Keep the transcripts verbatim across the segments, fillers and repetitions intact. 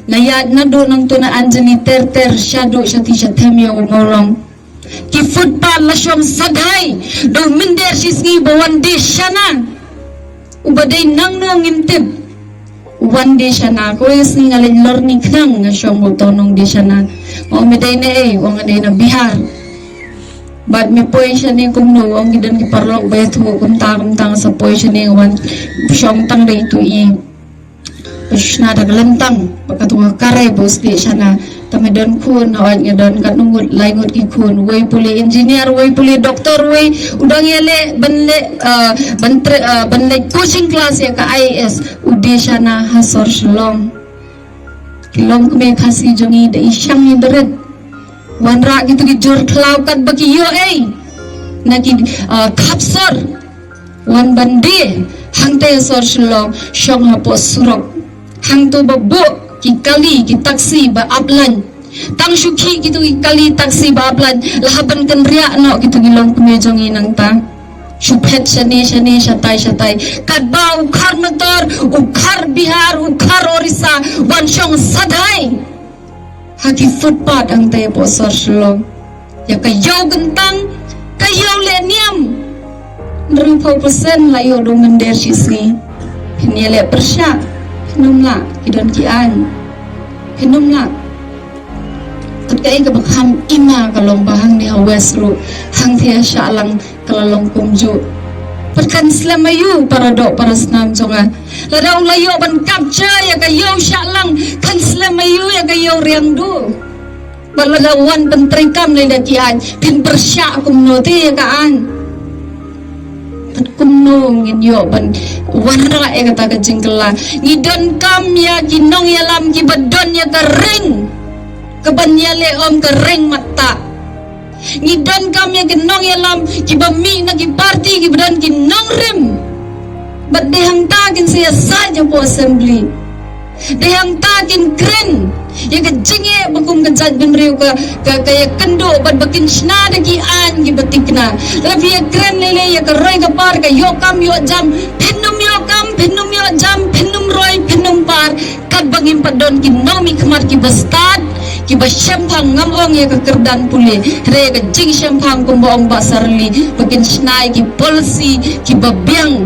Na ïaid naduh nangto na Anjali ter ter shaduh sha ti sha them ïa u Mawlong. Ki footpath la shong sadhai, da u mynder shi sngi ba wan die shana. Uba dei nangno ngim tip. Wan die shana, ko ïa sngi nga leit lor ni khnang nga shong u to nong die shana. Ong me dei na ei, ong nga dei na Bihar. Bad me poi shane kumno, ong ki don ki paralok ba ïathuh kumta kumta nga sa poi shane nga wan shong tang da itu i. Shna da ka lyntang, ba ka tu ka karai ba u sdie shana. Tang me don khun, hooid nga don katno ngut, lai ngut ki khun, wei pule engineer, wei pule doctor, wei u dang ïaleh ban leh, ah, ban tre-, ah, ban leh coaching class ïa ka I A S, u die shana ha sor Shillong. Ki longkmie Khasi jong ngi da i shang i deret. Wanrah kito ki jur khlaw katba ki ïoh ei na ki, ah, khap sor. Wan ban die hangta sor Shillong, shong hapoh surok. Hangto ba buh ki kali ki taxi ba ap lain. Tang shu khih kito ki kali taxi ba ap lain, la hap ban kynriah noh kito ki longkmie jong ngi nangta. Shu phet shane shane, shatai shatai. Katba u khar Mator, u khar Bihar, u khar Orissa wan shong sadhai ha ki footpath hangta hapoh sor Shillong. Ïa ka ïew kyntang, ka ïew leh niam. Hynriewphew percent la ïoh da u mynder shi sngi. Phin ïaleh pyrshah, phin ym lah, ki don ki aiñ. Phin ym lah. Kat kaei kaba kham ima ka long ba hangne ha West ruh, hangthie ha Shah Lang ka la long kumjuh. Pyrkhat slem aiu para doh para snam jong nga. Lada u la ïoh ban capture ïa ka ïew Shah Lang, khan slem aiu ïa ka ïew Riangdo. Bad lada wan pyntreikam lei da ki aiñ, phin pyrshah kumno te ïa ka aiñ. Bad kumno ngin ïoh ban wanrah ïa kata ka jingkylla. Ngi donkam ïa ki nongïalam kiba don ïa ka ring kaban ïaleh ym ka ring matta. Ngi donkam ïa ki nongïalam kiba mih na ki party kiba don ki nongrim. Bad dei hangta kin sa ïasaid hapoh assembly. Dei hangta kin kren ïa ka jingeh ba kum ka jaitbynriew ka, ka, ka ïakynduh bad ba kin shna da ki aiñ kiba thikna. Lada phi ïakren lei lei ïa ka roi ka par, ka ïoh kam ïoh jam, phin ym ïoh kam, phin ym ïoh jam, phin ym roi, phin ym par. Katba ngim pat don ki nongmihkhmat kiba stad, kiba shemphang, ngam ong ïa ka kyrdan pule, hynrei ïa ka jingshemphang kumba ong Bah Sarli, ba kin shna ïa ki policy kiba biang,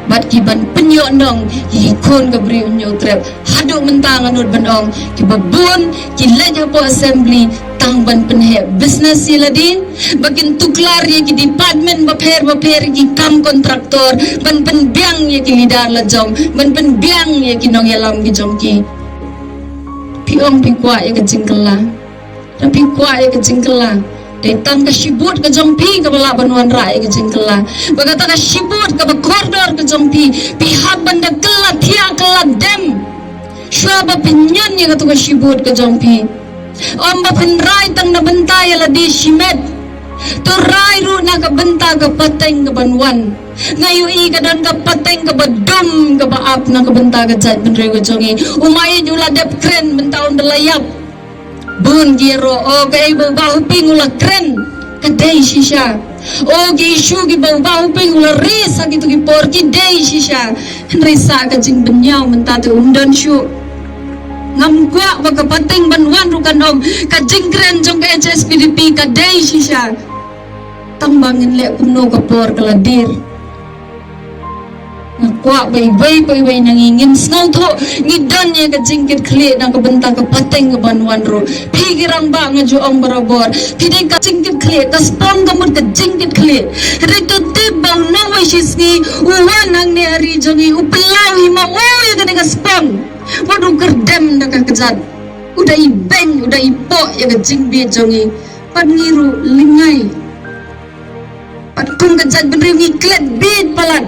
bad kiban pynïoh nong ïa ki khun ka Bri u Hynñiewtrep. Haduh mynta nga nud ban ong, kiba bun ki leit hapoh assembly tang ban pynheh business ïa lade, ba kin tuklar ïa ki department bapher bapher, ki kam contractor, ban pynbiang ïa ki leader la jong, ban pynbiang ïa ki nongïalam ki jong ki. Phi ong phi kwah ïa ka jingkylla. Lada phi kwah ïa ka jingkylla, dei tang ka shibut ka jong phi kaba lah ban wanrah ïa ka jingkylla. Bad kata ka shibut kaba kordor ka jong phi, phi hap ban da kylla thiah kylla dem. Shuwa ba phin ñion ïa katu ka shibut ka jong phi. Ym ba phin rai tang na bynta ïa lade shimet. To rai ruh na ka bynta ka pateng kaban wan. Nga ïohi ka don ka pateng kaba dum kaba ap na ka bynta ka jaitbynriew ka jong ngi. U Maieit u la dep kren mynta un da la ïap. Bun ki ïaroh, o kaei ba u Bah Hoping u la kren, ka dei shisha. O ki issue kiba u Bah Hoping u la raise ha kito ki por ki dei shisha. Hynrei sa ka jingbynñiaw mynta te um don shuh. Ngam kwah ba ka pateng ban wan ruh kan ym, ka jingkren jong ka H S P D P ka dei shisha. Tang ba ngin leh kumno ka por ka la dier. Nga kwah ba iwei pa iwei na ngi ngin sngewthuh, ngi don ïa ka jingkitkhlieh na ka bynta ka pateng kaban wan ruh. Phi ki rangbah nga ju ong barabor, phi dei ka jingkitkhlieh, ka spong ka mut ka jingkitkhlieh. Hynrei to tip ba u nongwei shisngi u wan hangne ha ri jong ngi, u pynlaw hi ma u ïa kane ka spong. Wat u kyrdem da ka kjat. U da ibeiñ, u da ipoh ïa ka jingbit jong ngi. Pat ngi ruh lyngngai. Pat kum ka jaitbynriew ngi klet bit palat.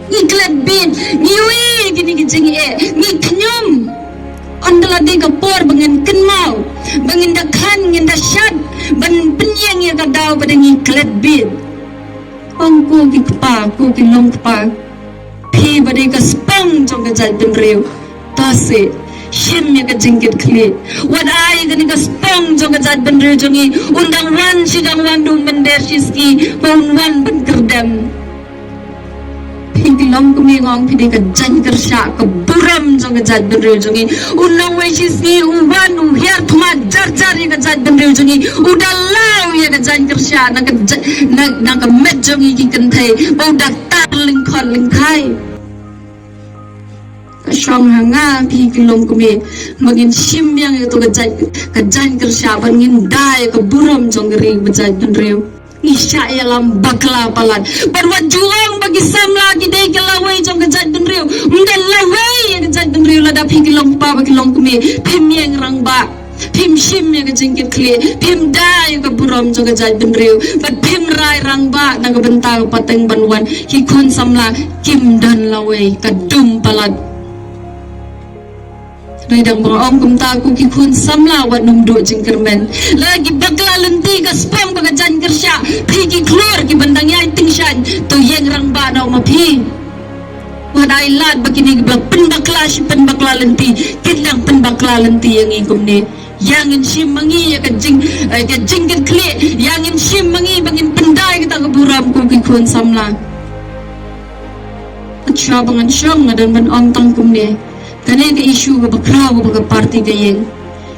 Ngi klet bit, ngi ïohi kine ki jingeh, ngi khñium. Ynda la dei ka por ba ngin kynmaw, ba ngin da khan, ngin da shad ban pynïeng ïa ka daw ba dei ngi klet bit. Ong ko ki kpa, ko ki long kpa. Phi ba dei ka spong jong ka jaitbynriew. Tase, shim ïa ka jingkitkhlieh. Wat ai kane ka spong jong ka jaitbynriew jong ngi un dang wan shi dang wan da u mynder shisngi ba un wan ban kyrdem. Phi ki longkmie, nga ong phi dei ka jaiñkyrshah ka burom jong ka jaitbynriew jong ngi. U nongwei shisngi u wan u hiar thma jar jar ïa ka jaitbynriew jong ngi, u da law ïa ka jaiñkyrshah na ka ja-, na, na ka met jong ngi ki kynthei, ba u da tar lyngkhot lyngkhai. Ka shong ha nga phi ki longkmie, ba ngin shim biang ïa kato ka jaiñ, ka jaiñkyrshah, ba ngin da ïa ka burom jong ka ri bad jaitbynriew. Ngi shah ïalam bakla palat. Bad wat ju ong ba ki samla ki dei ki lawei jong ka jaitbynriew. Ym da lawei ïa ka jaitbynriew lada phi ki longkpa bad ki longkmie phim ïeng rangbah, phim shim ïa ka jingkitkhlieh, phim da ïa ka burom jong ka jaitbynriew, bad phim rai rangbah na ka bynta ka pateng ban wan. Ki khun samla kim don lawei, ka dum palat. Hynrei dang ba nga ong kumta, ko ki khun samla, wat nym duh jingkyrmen. La ki bakla lynti ka spong bad ka jaiñkyrshah, phi ki khlur kiban dang ïai tyngshaiñ, to ïeng rangbah noh ma phi. Wat ai lad ba kine kiba la pynbakla shi pynbakla lynti kin dang pynbakla lynti ïa ngi kumne. Ïa ngin shim ma ngi ïa ka jing, eh, ka jingkitkhlieh, ïa ngin shim ma ngi ba ngin pyndai kata ka burom, ko ki khun samla. Shuwa ba ngan shong nga don ban ong tang kumne. Kane ka issue kaba khraw kaba ka party ka ïeng.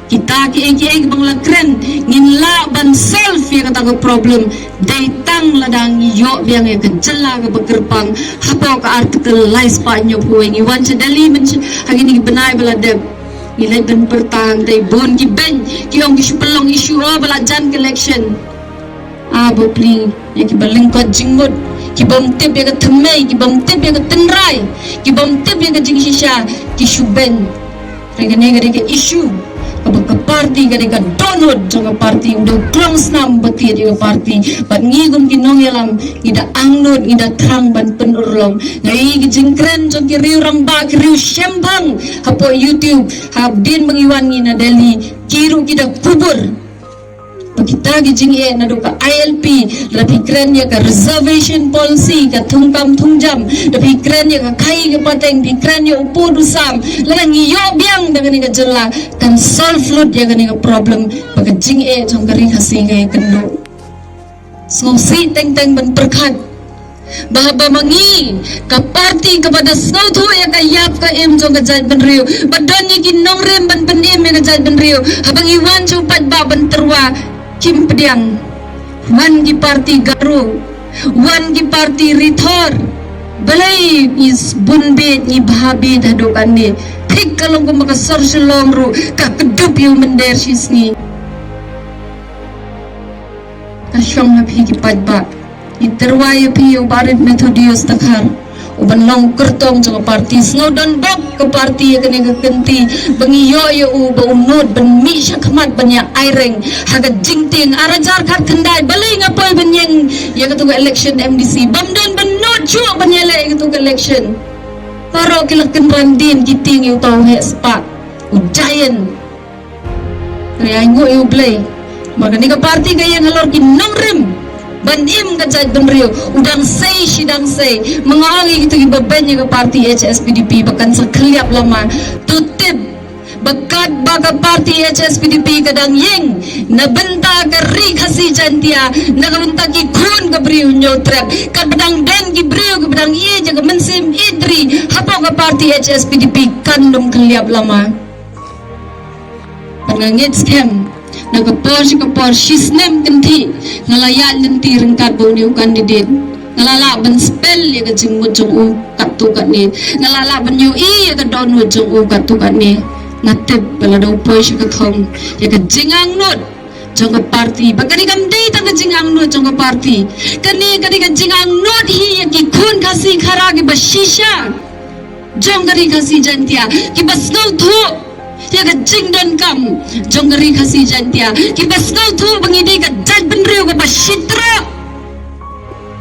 Kita kiei kiei kiba nga la kren ngin lah ban solve ïa kata ka problem dei tang lada ngi ïoh biang ïa ka jylla kaba kyrpang hapoh ka Article lai spah hynñiewphew wei. Ngi wan sha Delhi mynshwa ha kine ki bnai ba la dep. Ngi leit ban pyrta hangtei, bun ki beiñ ki ong ki shu pynlong issue, oh, ba la jan ka election. Ah, bapli, ïa kiba lyngkot jingmut, kibym tip ïa ka thymmei, kibym tip ïa ka tynrai, kibym tip ïa ka jingshisha, ki shu beiñ. Hynrei kane ka dei ka issue kaba ka party, ka dei ka dohnud jong ka party, u dei u klongsnam ba thied ïa ka party. Bad ngi kum ki nongïalam ngi da angnud, ngi da thrang ban pynurlong. Nga ïohi ki jingkren jong ki riew rangbah, ki riew shemphang hapoh YouTube, hadien ba ngi wan ngi na Delhi, ki ruh ki da kubur. Ba kita ki jingeh naduh ka I L P, lada phi kren ïa ka reservation policy, ka thungkam thungjam, lada phi kren ïa ka khaïi ka pateng, phi kren ïa u pud u sam, lada ngi ïoh biang da kane ka jylla kan solve lut ïa kane ka problem, ba ka jingeh jong ka ri Khasi ka ïakynduh. Sngewsih teng teng ban pyrkhat ba haba ma ngi ka party kaba da sngewthuh ïa ka ïap ka im jong ka jaitbynriew, ba don ïa ki nongrim ban pynim ïa ka jaitbynriew, haba ngi wan sha u paidbah ban tyrwa, kim pdiang. Wan ki party Garo, wan ki party Rithor, balei ngi bun bieit, ngi bha bieit haduh katne? Thik ka long kumba ka sor Shillong ruh ka kdup ïa u mynder shisngi. Ka shong ha phi ki paidbah. Ngi tyrwa ïa phi ïa u Barit Methodius Dkhar, u ban long kyrtong jong ka party. Sngew don bok ka party ïa kane ka kynti ba ngi ïoh ïa u ba u nud ban mih shakhmat ban ïa aireng ha ka jingtieng ar hajar khatkhyndai. Balei nga poi ban ïeng ïa katu ka election M D C? Bym don ban nud shuh ban ïaleh ïa katu ka election. Baroh ki la kynran dien ki tieng ïa uta u heh spah, u giant. Ngi ainguh ïa U Blei. Namar kane ka party ka ïeng halor ki nongrim ban im ka jaitbynriew. U dang sei shi dang sei. Ma nga ong ïa kito kiba beiñ ïa ka party H S P D P ba kan sa khylliap lama, to tip ba katba ka party H S P D P ka dang ïeng na bynta ka ri Khasi Jaintia, na ka bynta ki khun ka Bri u Hynñiewtrep, katba dang don ki briew kiba dang ïeit ïa ka mynsiem ïeit ri hapoh ka party H S P D P, kan ym khylliap lama. Bad nga ngeit skhem, na ka por sha ka por, shi snem kynthih nga la ïaid lynti ryngkat bad une u candidate. Nga la lah ban spell ïa ka jingmut jong u katto katne. Nga la lah ban ïohi ïa ka dohnud jong u katto katne. Nga tip ba lada u poi sha ka thong, ïa ka jingangnud jong ka party, ba kane kam dei tang ka jingangnud jong ka party. Kane ka dei ka jingangnud hi ïa ki khun Khasi Khara kiba shisha jong ka ri Khasi Jaintia, kiba sngewthuh ïa ka jingdonkam jong ka ri Khasi Jaintia, kiba sngewthuh ba ngi dei ka jaitbynriew kaba shitroh.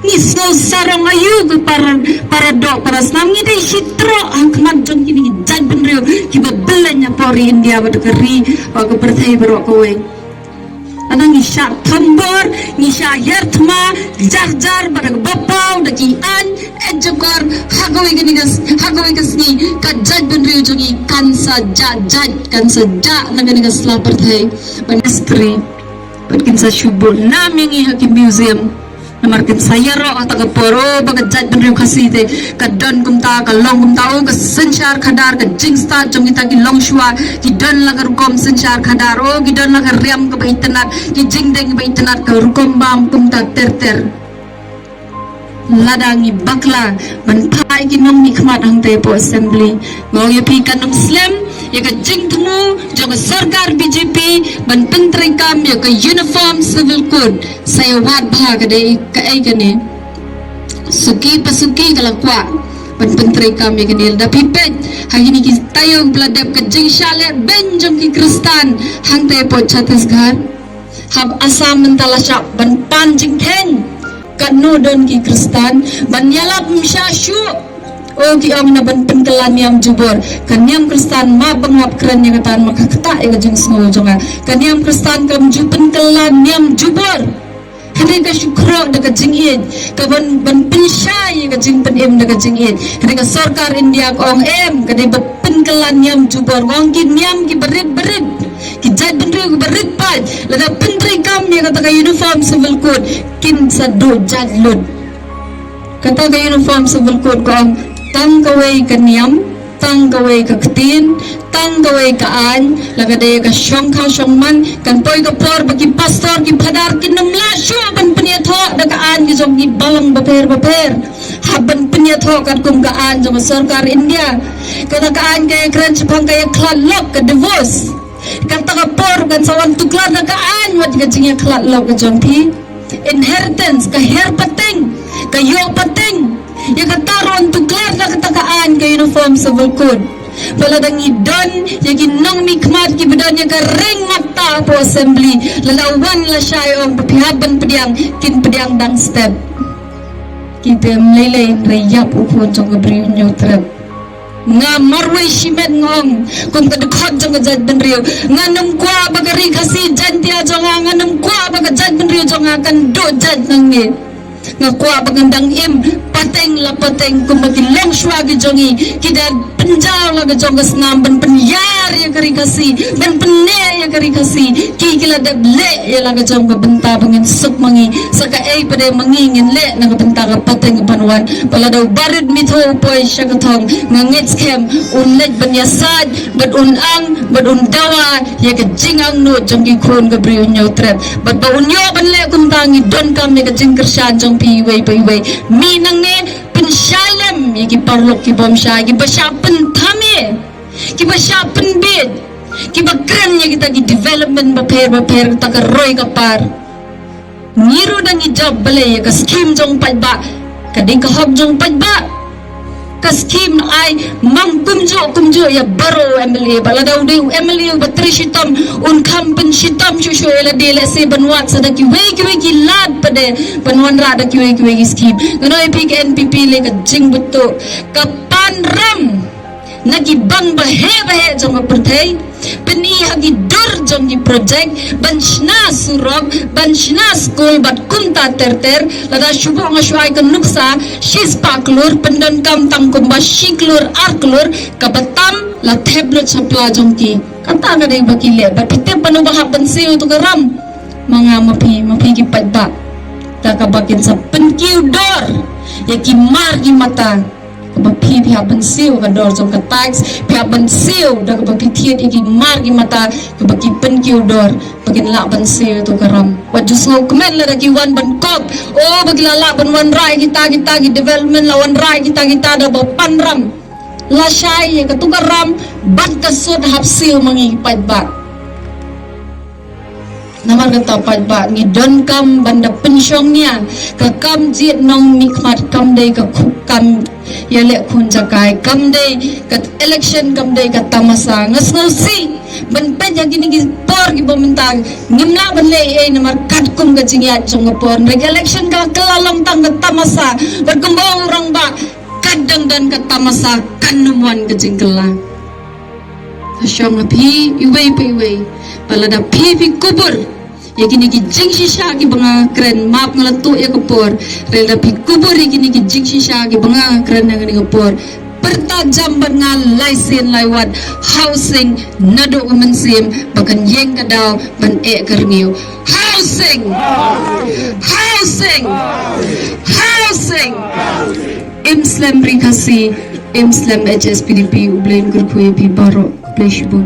Ngi sngew sarong aïu ka para, para doh para snam, ngi dei shitroh ha khmat jong kine ki jaitbynriew kiba byllien hapoh ri India bad ka ri, bad ka pyrthei baroh kawei. Lada ngi shah thombor, ngi shah hiar thma jar jar bad da kaba paw, da ki aiñ, eh, jokor, ha kawei kane ka s-, ha kawei ka sngi ka jaitbynriew jong ngi kan sa jah jait, kan sa jah na kane ka sla pyrthei. Bad mystery, bad kin sa shu buh nam ïa ngi ha ki museum. Namar kin sa ïaroh ha kata ka por, oh, ba ka jaitbynriew Khasi te ka don kumta, ka long kumta, oh, ka synshar khadar, ka jingstad jong kita ki longshuwa ki don la ka rukom synshar khadar, oh, ki don la ka riam kaba itynnad, ki jingdeng ba itynnad, ka rukom bam kumta ter ter. Lada ngi bakla ban phah ïa ki nongmihkhmat hangta hapoh Assembly, nga ong ïa phi, kan ym slem ïa ka jingthmu jong ka sorkar B J P ban pyntreikam ïa ka Uniform Civil Code. Sa ïa wad bha ka dei kaei kane. Suki pa suki ka la kwah ban pyntreikam ïa kane. Lada phi peit ha kine ki taïew ba la dep, ka jingshah lehbeiñ jong ki Khristan hangta hapoh Chhattisgarh. Hap Assam mynta la shah ban pan jingkheiñ. Katno don ki Khristan ban ïalap ym shah shuh. Oh, ki ong na ban pynkylla niam jubor. Ka niam Khristan, map ba nga hap kren ïa kata namar ka ktah ïa ka jingsngew jong nga. Ka niam Khristan kam ju pynkylla niam jubor. Hynrei ka shu khroh da ka jingïeit, ka ban, ban pynshai ïa ka jingpynim da ka jingïeit. Hynrei ka sorkar India ka ong em, ka dei ba pynkylla niam jubor. Ka ong ki niam kiba rit ba rit, ki jaitbynriew kiba rit paid, lada pyntreikam ïa kata ka Uniform Civil Code, kin sa duh jait lut. Kata ka Uniform Civil Code ka ong tang kawei ka niam, tang kawei ka ktien, tang kawei ka aiñ. La ka dei ka shongkha shongman, kan poi ka por ba ki pastor ki phadar kin ym lah shuh ban pynïathoh da ka aiñ ki jong ki balang bapher bapher. Hap ban pynïathoh katkum ka aiñ jong ka sorkar India. Kata ka aiñ ka ïakren shaphang ka ïakhlad lok, ka divorce. Kata ka por kan sa wan tuklar da ka aiñ wat ka jingïakhlad lok ka jong phi. Inheritance, ka her pateng, ka ïoh pateng. Ïa kata ruh yn tuklar da kata ka aiñ, ka Uniform Civil Code. Ba lada ngi don ïa ki nongmihkhmat kiba don ïa ka ring mata hapoh Assembly, lada wan lashai ong ba phi hap ban pdiang, kin pdiang dang step. Ki te ym lei lei, hynrei ïap u khun jong ka Bri u Hynñiewtrep. Nga marwei shimet nga ong kum ka dkhot jong ka jaitbynriew, ngan ym kwah ba ka Ri Khasi Jaiñtia jong nga, ngan ym kwah ba ka jaitbynriew jong nga kan duh jait nangne. Nga kwah ba ngan dang im pateng la pateng kumba ki longshuwa ki jong ngi ki da pynjaw la ka jong ka snam ban pynïar ïa ka Ri Khasi, ban pynneh ïa ka Ri Khasi. Ki, ki la dep leh ïa la ka jong ka bynta ba ngin suk ma ngi. Sa kaei pat de ma ngi ngin leh na ka bynta ka pateng ka ban wan. Ba lada u barit mitho u poi sha ka thong, nga ngeit skhem un leit ban ïasaid bad un ang bad un dawa ïa ka jingangnud jong ki khun ka Bri u Hynñiewtrep. Bad ba un ïoh ban leh kumta, ngi donkam ïa ka jingkyrshan jong phi iwei pa iwei. Mih nangne, pynshai lem ïa ki paralok ki bym shai, kiba shah pynthame, kiba shah pynbiej, kiba kren ïa kita ki development bapher bapher, kita ka roi ka par. Ngi ruh da ngi jop balei ïa ka skim jong paidbah, ka dei ka hok jong paidbah. Ka skim ai mang kumjuh kumjuh ïa baroh u M L A, ba lada u dei u M L A uba trei shitom, un kham pynshitom shuh shuh ïa lade, lehse ban wad sa da kiwei kiwei ki lad pat de, ban wanrah da kiwei kiwei ki skim. Nga ong ïa phi, ka N P P leh ka jingbthah, ka pan ram na ki bang baheh baheh jong ka pyrthei, pyni ha ki dur jong ki project, ban shna surok, ban shna skul bad kumta ter ter. Lada shu buh nga shu ai ka nuksa, shispah klur, pyndonkam tang kumba shi klur ar klur, kaba tam la thep lut sha pla jong ki. Kata ka dei ba ki leh, bad phi tip ban u ba hap ban siew tu ka ram. Ma nga ma phi, ma phi ki paidbah, da kaba kin sa pynkiew dor ïa ki mar ki mata. Kaba phi, phi hap ban siew ka dor jong ka tax, phi hap ban siew da kaba phi thied ïa ki mar ki mata, kaba ki pynkiew dor, ba kin lah ban siew tu ka ram. Wat ju sngewkmen lada ki wan ban kop, oh, ba ki la lah ban wanrah ïa kita kita ki development, la wanrah ïa kita kita da ba pan ram. Lashai ïa ka tu ka ram bad ka sut, hap siew ma ngi ki paidbah. Namar kata paidbah, ngi donkam ban da pynshong nia, ka kam jied nongmihkhmat kam dei ka khu-, kam ïaleh khun jakai, kam dei ka election, kam dei ka tamasa. Nga sngewsih ban peit ha kine ki por kiba mynta, ngim lah ban leh ei ei namar katkum ka jingïaid jong ka por. Hynrei ka election ka la kylla long tang ka tamasa. Bad kumba u rangbah, kat dang don ka tamasa, kan ym wan ka jingkylla. Ka shong ha phi iwei pa iwei, ba lada phi, phi kubur ïa kine ki jingshisha kiba nga kren, map nga la tuh ïa ka por, hynrei lada phi kubur ïa kine ki jingshisha kiba nga kren ha kane ka por, pyrta jam bad nga lai sien lai wat, housing naduh ka mynsiem ba kan ïeng ka daw ban eh ka rngiew. Ha Housing! Housing! Housing! Im slem Ri Khasi, im slem H S P D P, U Blei un kyrkhu ïa phi baroh, U Blei shibun.